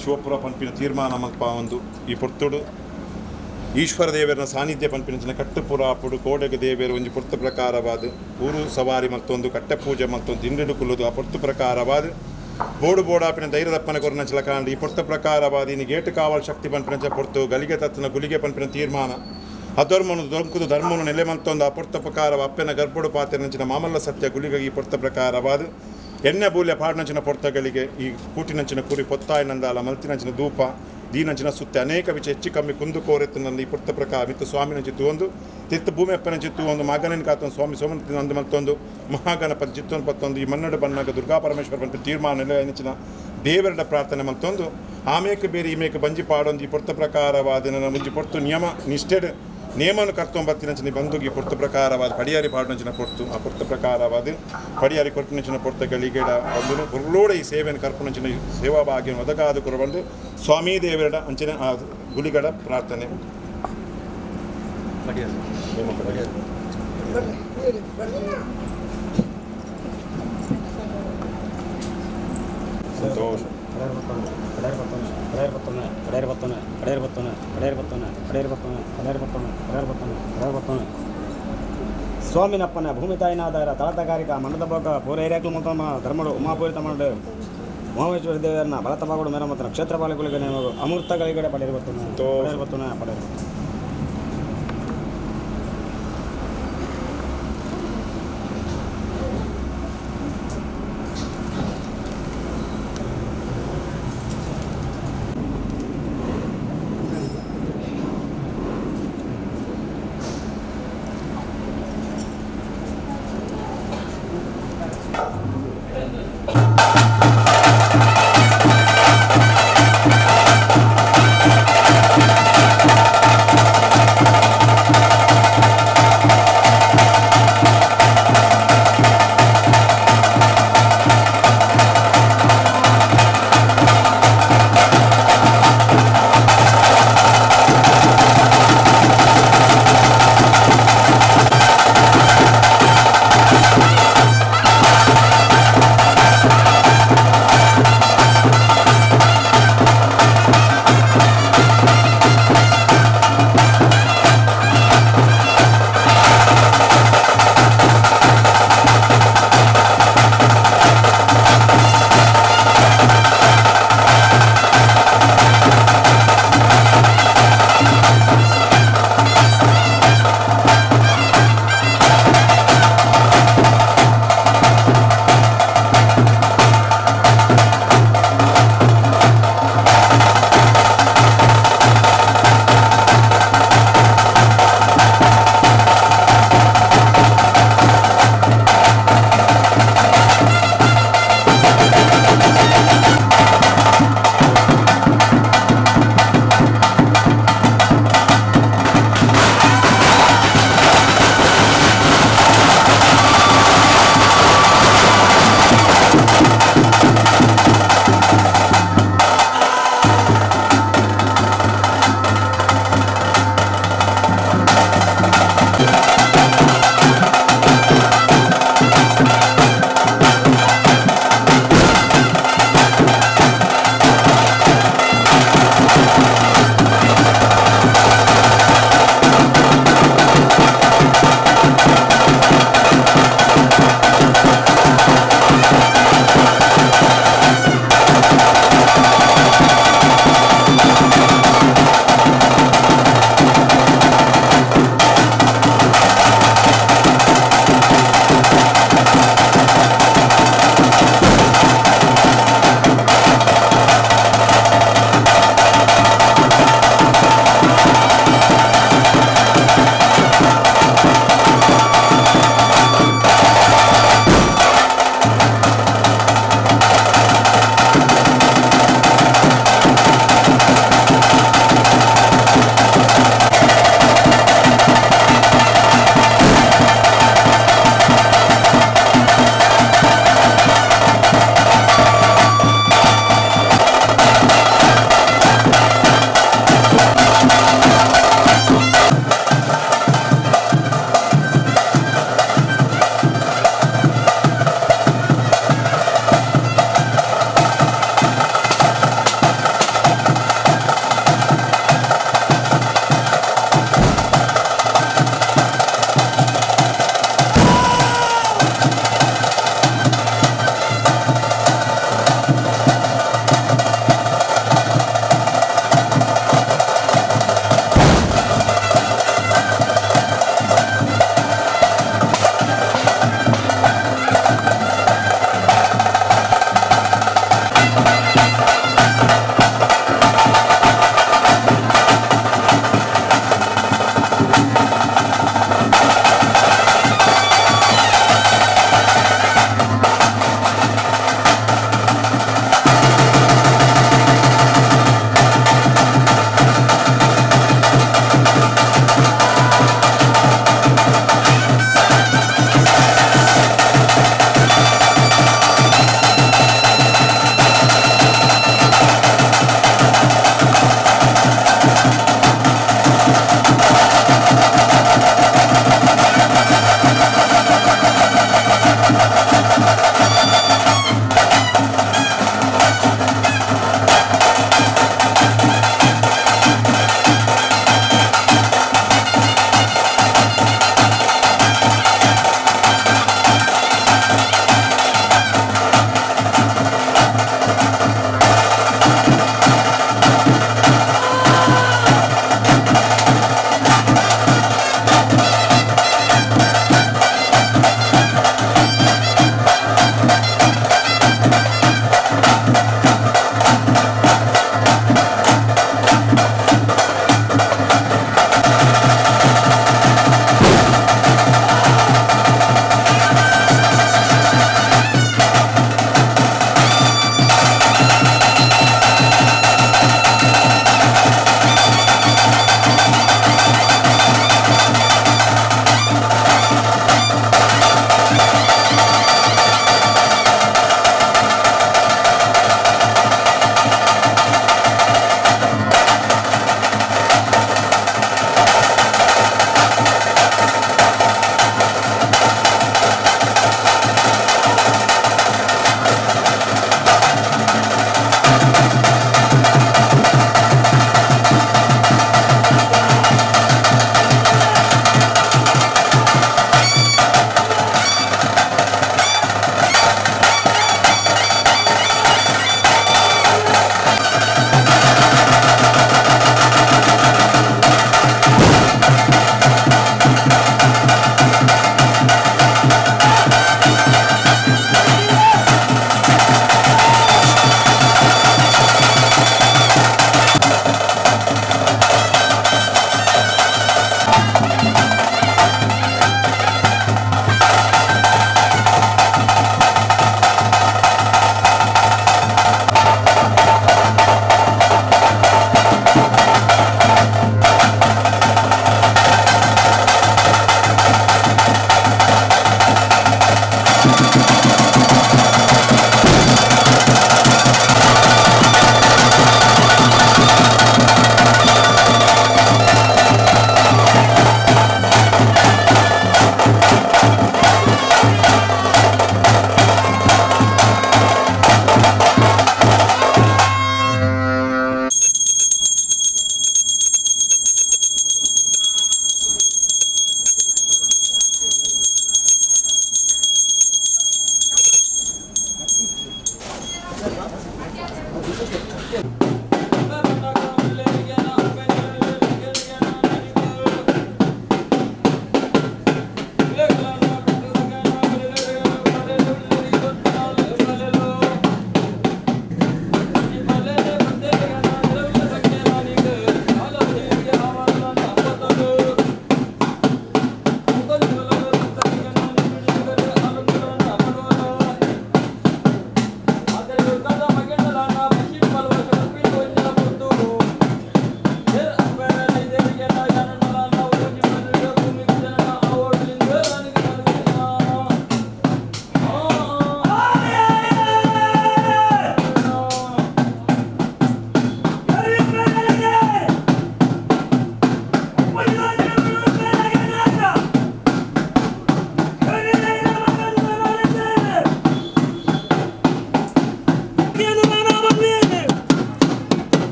Shivapura ಪನ್ಪಿನ ತೀರ್ಮಾನ ಮಲ್ಪ ಒಂದು ಈ ಪೊರ್ತುಡು ಈಶ್ವರ ದೇವರನ ಸಾನ್ನಿಧ್ಯ ಪನ್ಪಿನ ಕಟ್ಟುಪುರ ಆಪುಡು ಕೋಡೆಗ ದೇವರು ಒಂಜಿ ಪೊರ್ತು ಪ್ರಕಾರವಾದ ಊರು ಸವಾರಿ ಮತ್ತೊಂದು ಕಟ್ಟೆ ಪೂಜೆ ಮತ್ತೊಂದು ದಿಂಡು ಕುಲ್ಲುದು ಆ ಪೊರ್ತು ಪ್ರಕಾರವಾದ ಬೋಡು ಬೋಡಾಪಿನ ಧೈರ್ಯದಪ್ಪನ ಕೊರನ ಚಲಕಾಂಡ ಈ ಪೊರ್ತು ಪ್ರಕಾರವಾದ ಇನ್ನು ಗೇಟು ಕಾವಲ್ ಶಕ್ತಿ ಪನ್ಪಿನ ಪೊರ್ತು ಗಲಿಗೆ ತತ್ತನ ಗುಲಿಗೆ ಪನ್ಪಿನ ತೀರ್ಮಾನ ಅಧರ್ಮನು ದೊಂಕುದು ಧರ್ಮನು ನೆಲೆ ಮಲ್ತೊಂದು ಆ ಪೊರ್ತ ಪ್ರಕಾರ ಅಪ್ಪನ ಗರ್ಭಡು ಪಾತೆನಂಚಿನ ಮಾಮಲ್ಲ ಸತ್ಯ ಗುಲಿಗೆ ಈ ಪೊರ್ತ ಪ್ರಕಾರವಾದ ಎಣ್ಣೆ ಬೂಲ್ಯ ಪಾಡ್ನಂಚಿನ ಪೊರ್ತಗಳಿಗೆ ಈ ಕೂಟಿನಂಚಿನ ಕುರಿ ಪೊತ್ತಾಯಿನಂದಾಲ ಮಲ್ತಿನಂಚಿನ ಧೂಪ ದೀನಂಚಿನ ಸುತ್ತೆ ಅನೇಕ ವಿಚ ಹೆಚ್ಚು ಕಮ್ಮಿ ಕುಂದು ಕೋರೆತ್ತು ಈ ಪೊರ್ತ ಪ್ರಕಾರ ಮಿತ್ತು ಸ್ವಾಮಿನಂಚಿ ತೂವೊಂದು ತಿತ್ತು ಭೂಮಿ ಅಪ್ಪನಂಚಿ ತೂವೊಂದು ಮಗನನ ಕಾತೊಂದು ಸ್ವಾಮಿ ಸೋಮನ ಅಂದು ಮತ್ತೊಂದು ಮಹಾಗಣಪತಿ ಚಿತ್ತೊಂದು ಪತ್ತೊಂದು ಈ ಮನ್ನಡು ಬನ್ನಾಗ ದುರ್ಗಾ ಪರಮೇಶ್ವರ ಬಂತು ತೀರ್ಮಾನ ನೆಂಚಿನ ದೇವರಡ ಪ್ರಾರ್ಥನೆ ಮತ್ತೊಂದು ಆಮೇಕ ಬೇರೆ ಈ ಮೇಕ ಬಂಜಿ ಪಾಡೊಂದು ಈ ಪೊರ್ತ ಪ್ರಕಾರವಾದ ನನ್ನ ಮುಂಜಿ ಪೊರ್ತು ನಿಯಮ ನಿಷ್ಠೆಡ್ ನಿಯಮವನ್ನು ಕರ್ತೊಂಬತ್ತಿನಂಚಿನ ಬಂಧುಗೆ ಪೊರ್ತು ಪ್ರಕಾರವಾದ ಪಡಿಯಾರಿ ಪಾಡುನಂಚಿನ ಪೊರ್ತು ಆ ಪೊರ್ತು ಪ್ರಕಾರವಾದ ಪಡಿಯಾರಿ ಕೊಟ್ಟಿನಂಚಿನ ಪೊರ್ತಗಳಿಗೆಡ ಬಂದು ಗುರುಳೋಡ ಈ ಸೇವೆಯನ್ನು ಕರ್ಪುನಂಚಿನ ಸೇವಾ ಭಾಗ್ಯ ಒದಗಾದ ಕುರಬಂದು ಸ್ವಾಮಿ ದೇವರಡ ಅಂಚಿನ ಆ ಗುಲಿಗಡ ಪ್ರಾರ್ಥನೆ. ಸಂತೋಷ. ಸ್ವಾಮಿನಪ್ಪನ ಭೂಮಿ ತಾಯಿನಾದಾರ ತಳತಗಾರಿಕ ಮನದ ಭೋಗ ಪೂರೈರಾಕ್ಲು ಮೊತ್ತಮ ಧರ್ಮಡು ಉಮಾಪೂರಿತ ಮಂಡು ಉಮಾಮೇಶ್ವರ ದೇವರನ್ನ ಭರತಬಾಗುಡು ಮೇರಮತನ ಕ್ಷೇತ್ರ ಪಾಲಕುಲಿಗೆ ನೇಮಗು ಅಮೃತಗಳಿಗಡೆ ಪಡೆಯಬತ್ತುನ ಪಡೆಯಬತ್ತುನ ಪಡೆಯಬತ್ತು.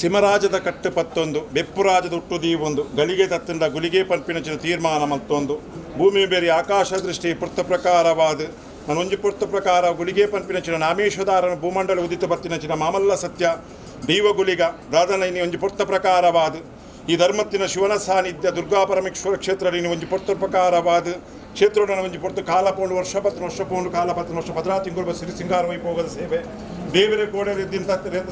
ಸಿಮರಾಜದ ಕಟ್ಟು ಪತ್ತೊಂದು ಬೆಪ್ಪುರಾಜದ ಹುಟ್ಟು ದೀವೊಂದು ಗಳಿಗೆ ತತ್ತಂಡ ಗುಲಿಗೆ ಪನ್ಪಿನಂಚಿನ ತೀರ್ಮಾನ ಮತ್ತೊಂದು ಭೂಮಿ ಬೇರೆ ಆಕಾಶ ದೃಷ್ಟಿ ಪುರ್ತ ಪ್ರಕಾರವಾದ ನಾನೊಂಜಿ ಪುರ್ತ ಪ್ರಕಾರ ಗುಳಿಗೆ ಪನ್ಪಿನಂಚಿನ ನಾಮೇಶ್ವದಾರನ ಭೂಮಂಡಲ ಉದಿತ ಬತ್ತಿನಂಚಿನ ಮಾಮಲ್ಲ ಸತ್ಯ ದೈವ ಗುಲಿಗ ದಾದನ ಇನಿ ಒಂಜಿ ಪುರ್ತ ಪ್ರಕಾರವಾದ ಈ ಧರ್ಮತ್ತಿನ ಶಿವನ ಸಾನ್ನಿಧ್ಯ ದುರ್ಗಾ ಪರಮೇಶ್ವರ ಕ್ಷೇತ್ರ ಒಂಜಿ ಪೊರ್ತ ಪ್ರಕಾರವಾದ ಕ್ಷೇತ್ರೋಡ ಒಂಜಿ ಪೊರ್ತು ಕಾಲ ಪೋಂಡು ವರ್ಷ ಪತ್ತು ವರ್ಷ ಪೋಂಡು ಕಾಲ ಪತ್ತು ವರ್ಷ ಪದ್ರಾ ತಿಂಗಳು ಸಿರಿ ಸಿಂಗಾರ ವೈಭೋಗದ ಸೇವೆ ದೇವರ ಕೋಡೆ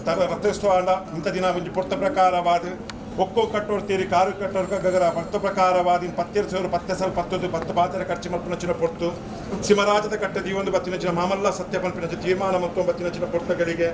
ತರ ರಥೋತ್ಸವ ಇಂಥ ದಿನ ಒಂಜಿ ಪೊರ್ತ ಪ್ರಕಾರವಾದ ಒಕ್ಕೋ ಕಟ್ಟೋರು ತೀರಿ ಕಾರು ಕಟ್ಟೋರು ಗಗರ ಪರ್ತ ಪ್ರಕಾರವಾದ ಪತ್ತೆರು ಸೇರು ಪತ್ತೆ ಸಲ ಪತ್ತೊಂದು ಪತ್ತು ಪಾತ್ರೆ ಖರ್ಚು ಮಲ್ಪನಚಿನ ಪೊರ್ತು ಸಿಮರಾಜದ ಕಟ್ಟ ದೀವೊಂದು ಬತ್ತಿನಚಿನ ಮಾಮಲ್ಲ ಸತ್ಯ ಪನ್ಪಿನಚ ತೀರ್ಮಾನ ಮತ್ತು ಬತ್ತಿನಚಿನ ಪೊರ್ತಗಳಿಗೆ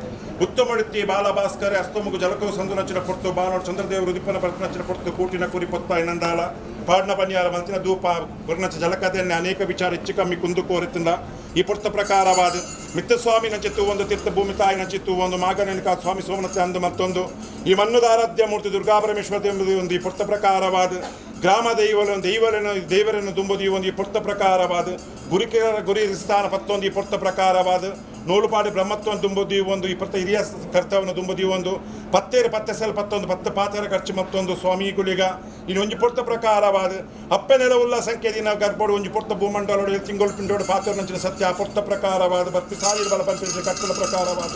ಉತ್ತಮಡುತ್ತಿ ಬಾಲಭಾಸ್ಕರ ಅಸ್ತಮುಗು ಜಲಕೋ ಸಂದುನಚಿನ ಪೊರ್ತು ಬಾನೋಡು ಚಂದ್ರದೇವರು ಉದಿಪ್ಪನ ಪರ್ಪನಚಿನ ಪೊರ್ತು ಕೂಟಿನ ಕುರಿ ಪೊತ್ತ ಇನ್ನಂದಾಳ ಪಾಡ್ನ ಪನ್ಯಾರ ಮಂತಿನ ಧೂಪ ಗುರುನಚ ಜಲಕದೆನ್ನೆ ಅನೇಕ ವಿಚಾರ ಹೆಚ್ಚು ಕಮ್ಮಿ ಕುಂದು ಕೋರುತ್ತಿಂದ ಈ ಪೊರ್ತ ಪ್ರಕಾರವಾದ ಮಿತ್ತಸ್ವಾಮಿ ನಂಚಿತ್ತು ಒಂದು ತೀರ್ಥ ಭೂಮಿ ತಾಯಿ ನಂಚಿತ್ತು ಒಂದು ಮಾಗನಕ ಸ್ವಾಮಿ ಸೋಮನತೆ ಅಂದು ಮತ್ತೊಂದು ಈ ಮಣ್ಣುದಾರಾಧ್ಯ ಮೂರ್ತಿ ದುರ್ಗಾ ಪರಮೇಶ್ವರ ಎಂಬುದು ಒಂದು ಈ ಪೊರ್ತ ಪ್ರಕಾರವಾದ ಗ್ರಾಮ ದೈವలను ದೈವರನ್ನು ದೇವರನ್ನು ತುಂಬುದು ಈ ಒಂದು ಈ ಪೊರ್ತ ಪ್ರಕಾರವಾದ ಗುರಿಕೆರ ಗುರಿ ಸ್ಥಾನ ಪತ್ತೊಂದು ಈ ಪೊರ್ತ ಪ್ರಕಾರವಾದ ನೂಲುಪಾಡಿ ಬ್ರಹ್ಮತ್ವವನ್ನು ತುಂಬುದು ಈ ಒಂದು ಈ ಪೊರ್ತ ಹಿರಿಯ ಕರ್ತವ್ಯವನ್ನು ತುಂಬುದು ಈ ಒಂದು ಪತ್ತೇರು ಪತ್ತೆ ಸೆಲ್ ಪತ್ತೊಂದು ಪತ್ತು ಪಾತ್ರೆ ಖರ್ಚು ಮತ್ತೊಂದು ಸ್ವಾಮಿ ಗುಳಿಗ ಇನ್ನೊಂದು ಪೊರ್ತ ಪ್ರಕಾರವಾದ ಅಪ್ಪೆ ನೆಲವುಲ್ಲ ಸಂಖ್ಯೆ ದಿನ ಗರ್ಭೋಡು ಒಂಜಿ ಪೊರ್ತ ಭೂಮಂಡಲೋಡು ತಿಂಗಳು ಪಿಂಡೋಡು ಪಾತ್ರ ನಂಚಿನ ಸತ್ಯ ಆ ಪೊರ್ತ ಪ್ರಕಾರವಾದ ಭಕ್ತಿ ಸಾಲಿನ ಬಲ ಪಂಪಿನ ಕಟ್ಟಲ ಪ್ರಕಾರವಾದ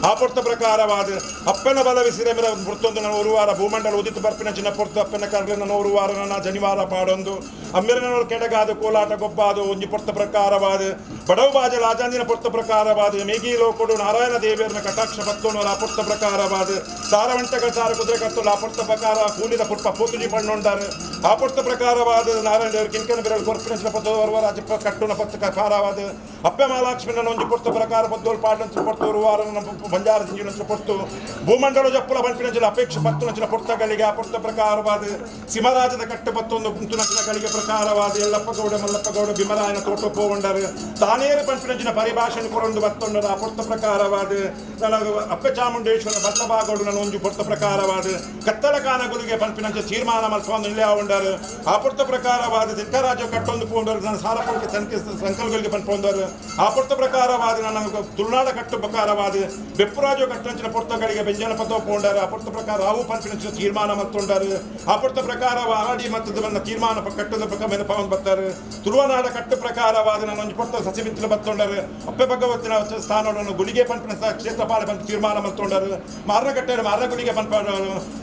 ಆ ಪೊರ್ತ ಪ್ರಕಾರವಾದ ಅಪ್ಪನ ಬಲ ವಿಸಿರ ಮೇರೆ ಪೊರ್ತೊಂದು ನಾನು ಒಂದು ವಾರ ಭೂಮಂಡಲ ಉದಿತ ಬರ್ಪಿನ ಚಿನ್ನ ಪೊರ್ತು ಅಪ್ಪನ ಕಾರ್ಯ ಒಂದು ವಾರ ನನ್ನ ಜನಿವಾರ ಪಾಡೊಂದು ಅಮ್ಮೆರನವರು ಕೆಡಗಾದ ಕೋಲಾಟ ಗೊಬ್ಬಾದ ಒಂಜಿ ಪೊರ್ತ ಪ್ರಕಾರವಾದ ಬಡವು ಬಾಜಲ ಆಜಾಂದಿನ ಪೊರ್ತ ಪ್ರಕಾರವಾದ ಮೇಗಿ ಲೋಕೊಡು ನಾರಾಯಣ ದೇವಿಯರನ ಕಟಾಕ್ಷ ಪತ್ತೊಂದು ಆ ಪೊರ್ತ ಪ್ರಕಾರವಾದ ಸಾರವಂಟಕ ಸಾರ ಕುದುರೆ ಕತ್ತಲು ಆ ಪೊರ್ತ ಪ್ರಕಾರ ಕೂಲಿದ ಪುರ್ಪ ಪೋತುಜಿ ಪಣ್ಣುಂಡಾರು ಆ ಪೊರ್ತ ಪ್ರಕಾರವಾದ ನಾರಾಯಣ ದೇವರು ಕಿಂಕನ ಬೆರಳು ಕೊರ್ಪಿನ ಪತ್ತು ರಾಜ ಕಟ್ಟುನ ಪತ್ತ ಪ್ರಕಾರವಾದ ಅಪ್ಪೆ ಮಹಾಲಕ್ಷ್ಮಿನ ಒಂಜಿ ಪೊರ್ತ ಪ್ರಕಾರ ಪದ್ದೋಳು ಪಾಡಂಚಿನ ಪೊರ್ತು ಉರುವಾರ ಬಂಜಾರ ದಿಂಜಿನಂಚಿನ ಪೊರ್ತು ಭೂಮಂಡಲ ಜಪ್ಪುಲ ಬಂಪಿನಂಚಿನ ಅಪೇಕ್ಷೆ ಪತ್ತುನಂಚಿನ ಪೊರ್ತಗಳಿಗೆ ಆ ಪೊರ್ತ ಪ್ರಕಾರವಾದ ಸಿಮರಾಜದ ಕಟ್ಟು ಪತ್ತೊಂದು ಕುಂತುನಂಚಿನ ಗಳಿಗೆ ಪ್ರಕಾರವಾದ ಎಲ್ಲಪ್ಪ ಗೌಡ ಮಲ್ಲಪ್ಪ ಗೌಡ ಭೀಮರಾಯನ ತೋಟ ಪೋವಂಡರು ತಾನೇರು ಪಂಪಿನಂಚಿನ ಪರಿಭಾಷೆ ಕೊರೊಂದು ಬತ್ತೊಂಡರು ಆ ಪೊರ್ತ ಪ್ರಕಾರವಾದ ನನ್ನ ಅಪ್ಪೆ ಚಾಮುಂಡೇಶ್ವರ ಬತ್ತಬಾಗೌಡು ನನ್ನ ಒಂಜಿ ಪೊರ್ತ ಪ್ರಕಾರವಾದ ಕತ್ತಲ ಕಾನಗುಲಿಗೆ ಪಂಪಿನಂಚ ತೀರ್ಮಾನ ಮಲ್ಪೊಂದು ನಿಲ್ಯಾವಂಡರು ಆ ಪೊರ್ತ ಪ್ರಕಾರವಾದ ತಿಕ್ಕರಾಜ ಕಟ್ಟೊಂದು ಪೋಂಡರು ನನ್ನ ಸಾರಪೊಳಕ್ಕೆ ಸಂಕೆ ಸಂಕಲ್ಗಳಿಗೆ ಪಂಪೊಂದರು ಆ ಪೊರ್ತ ಪ್ರಕಾರವಾದ ನನ್ನ ತುಳುನಾಡ ಕಟ್ಟು ಪ್ರಕಾರವಾದ ಬೆಪ್ಪುರಾಜು ಕಟ್ಟಂಚಿನ ಪೊರ್ತಗಳಿಗೆ ಬೆಂಜನ ಪದ ಪೋಂಡರು ಆ ಪೊರ್ತ ಪ್ರಕಾರ ಅವು ಪಂಪಿನಂಚಿನ ತೀರ್ಮಾನ ಮತ್ತೊಂಡರು ಆ ಪೊರ್ತ ಪ್ರಕಾರ ಆಡಿ ಮತ್ತು ನನ್ನ ತೀರ್ಮಾನ ಕಟ್ಟದ ಪ್ರಕಾರ ಮೇಲೆ ಪವನ್ ಬರ್ತಾರೆ ತುಳುವನಾಡ ಕಟ್ಟು ಪ್ರಕಾರವಾದ ನನ್ನ ಒಂಜಿ ಪೊರ್ತ ಸಸಿಮಿತ್ರ ಬತ್ತೊಂಡರು ಅಪ್ಪೆ ಭಗವತಿನ ಸ್ಥಾನವನ್ನು ಗುಳಿಗೆ ಪಂಪಿನ ಕ್ಷೇತ್ರಪಾಲ ಬಂದು ತೀರ್ಮಾನ ಮತ್ತೊಂಡರು ಮಾರನಕಟ್ಟೆಯನ್ನು ಮಾರನಗುಳಿಗೆ ಪಂಪರು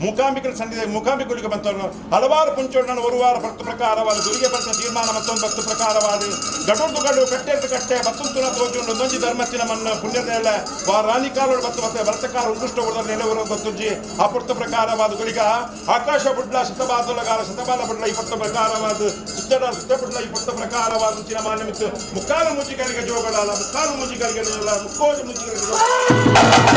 ಮೂಕಾಂಬಿಕನ ಸಂಧಿ ಮೂಕಾಂಬಿ ಗುಳಿಗೆ ಬಂತವರು ಹಲವಾರು ಪುಂಚೋಡನ್ನು ಒಂದು ವಾರ ಪೊರ್ತ ಪ್ರಕಾರವಾದ ಗುಳಿಗೆ ಬಂತ ತೀರ್ಮಾನ ಮತ್ತೊಂದು ಬತ್ತು ಪ್ರಕಾರವಾದ ಗಡುರ್ದು ಗಡು ಕಟ್ಟೆದ್ದು ಕಟ್ಟೆ ಬತ್ತುಂತುನ ತೋಜುಂಡು ಒಂದೊಂಜಿ ಧರ್ಮತ್ತಿನ ಮನ್ನ ಪುಣ್ಯದ ವಾ ರಾಣಿ ಕಾಲೋಡು ಬತ್ತು ಮತ್ತೆ ಭರತಕಾರ ಉಂಡುಷ್ಟ ಉಡದ ನೆಲೆವರು ಗೊತ್ತುಂಜಿ ಆ ಪೊರ್ತ ಪ್ರಕಾರವಾದ ಗುಳಿಗ ಆಕಾಶ ಬುಡ್ಲ ಶತಬಾದುಲಗಾರ ಶತಬಾಲ ಬುಡ್ಲ ಈ ಪೊರ್ತ ಪ್ರಕಾರವಾದ ಸುತ್ತಡ ಸುತ್ತ ಬುಡ್ಲ ಈ ಪೊರ್ತ ಪ್ರಕಾರವಾದ ಚಿನ ಮಾನ್ಯ ಮಿತ್ತು ಮುಕ್ಕಾಲು ಮುಜಿಗಳಿಗೆ ಜೋಗಳಲ್ಲ ಮುಕ್ಕಾಲು ಮುಜಿಗಳಿಗೆ ಮುಕ್ಕೋಜು ಮುಜಿಗಳಿಗೆ